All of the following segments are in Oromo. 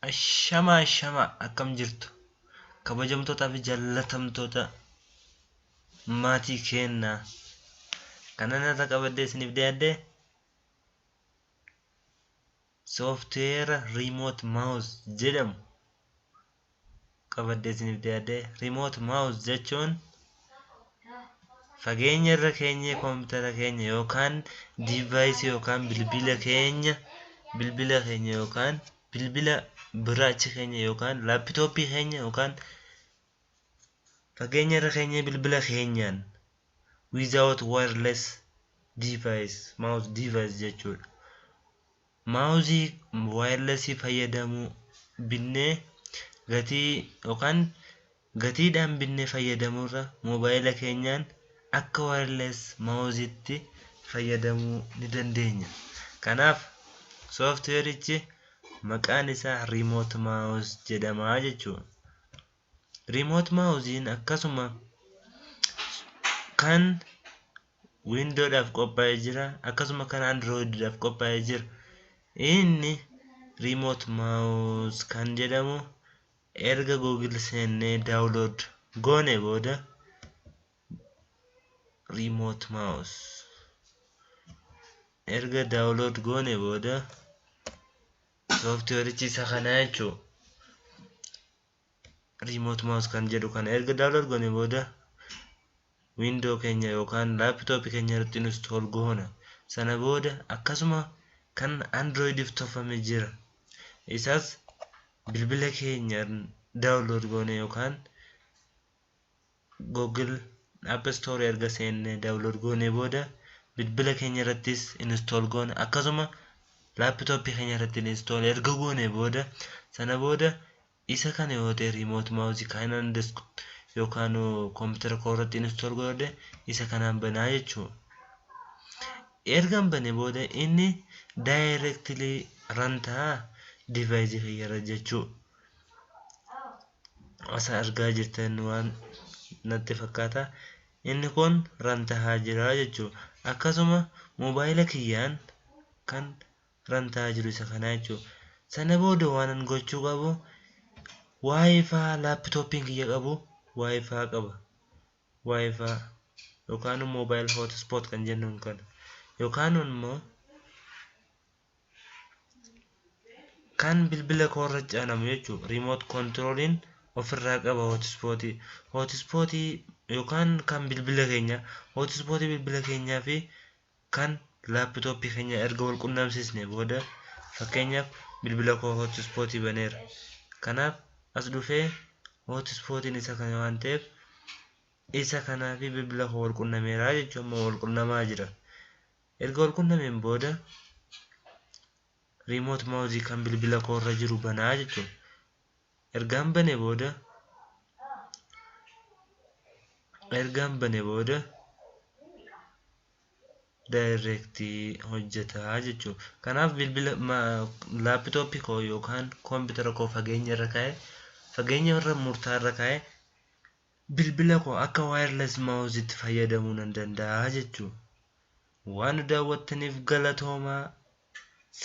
Ashamaa ashamaa, akkam jirtu, kabajamtootaa fi jaallatamtoota maatii keenyaa? Kanan irra qabadhee isiniif dhiyaadhe software Remote Mouse jedhamu qabadhee isiniif dhiyaadhe. Remote Mouse jechuun fageenya irra keenyee koompitara keenya yookaan device yookaan bilbila keenya yookaan bilbila biraachi keenya yookaan laptop keenya yookaan fageenya irra keenyee bilbila keenyaan without wireless device, mouse device jechuudha. Mouse wireless fayyadamuu binnee gatii yookaan gatiidhaan binnee fayyadamuurra moobaayila keenyaan akka wireless mouseitti fayyadamuu ni dandeenya. Kanaaf softwareichi maqaan isaa Remote Mouse jedhama jechuudha. Remote Mouseiin akkasuma kan Windowdhaaf qophaa'ee jira, akkasuma kan Androidiidhaaf qophaa'ee jira. Inni Remote Mouse kan jedhamu erga Google seennee download goone booda, Remote Mouse erga download goone booda, softwareichi isa kana jechuudha. Remote Mouse kan jedhu kana erga download goone booda, Window keenya yookaan laptop keenya irratti install goona. Sana booda akkasuma kan Androidiif tolfame jira. Isas bilbila keenya download goone yookaan Google App Store erga seennee download goone booda, bilbila keenya irrattis install goona. Akkasuma laptop keenya irratti install erga goone booda, sana booda isa kana yoo ta'e, Remote Mouse kanan desk yookaan koompitara koo irratti install godhadhe isa kanaan banaa jechuudha. Ergan bane booda inni directly run ta'a device kiyyarra jechuudha. Asa argaa jirtan waan natti fakkaata. Inni kun run tahaa jira jechuudha. Akkasuma moobaayila kiyyaan kan run tahaa jiru isa kanaa jechuudha. Sana booda waan an gochuu qabu, WiFi laptopiin kiyya qabu WiFi qaba. WiFi yookaan mobile hotspot kan jennuun kana yookaan immoo kan bilbila koorra caanamu jechuudha. Remote controliin ofirraa qaba hotspotii. Hotspotii yookaan kan bilbila keenya, hotspotii bilbila keenyaa fi kan laptop keenya erga wal qunnamsiisne booda, fakkeenyaaf bilbila koo hotspotii baneera. Kanaaf as dhufee hotspotiin isa kana waan ta'eef, isa kanaa fi bilbila koo wal qunnameera jechuun amma wal qunnamaa jira. Erga wal qunnameen booda Remote Mouse kan bilbila koo irra jiru banaa jechuudha. Ergaan bane booda direct hojjetaa jechuudha. Kanaaf bilbila laptop koo yookaan koompitara koo fageenya irra kaa'ee, fageenya irra murtaa irra kaa'ee, bilbila koo akka wireless mouseitti fayyadamuu nan danda'a jechuudha. Waan nu daawwattaniif galatoomaa.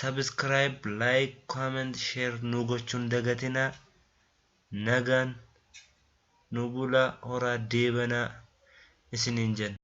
Subscribe, like, comment, share nu gochuun dagatinaa. Nagaan nu bulaa, horaa deebanaa isiniin jenna.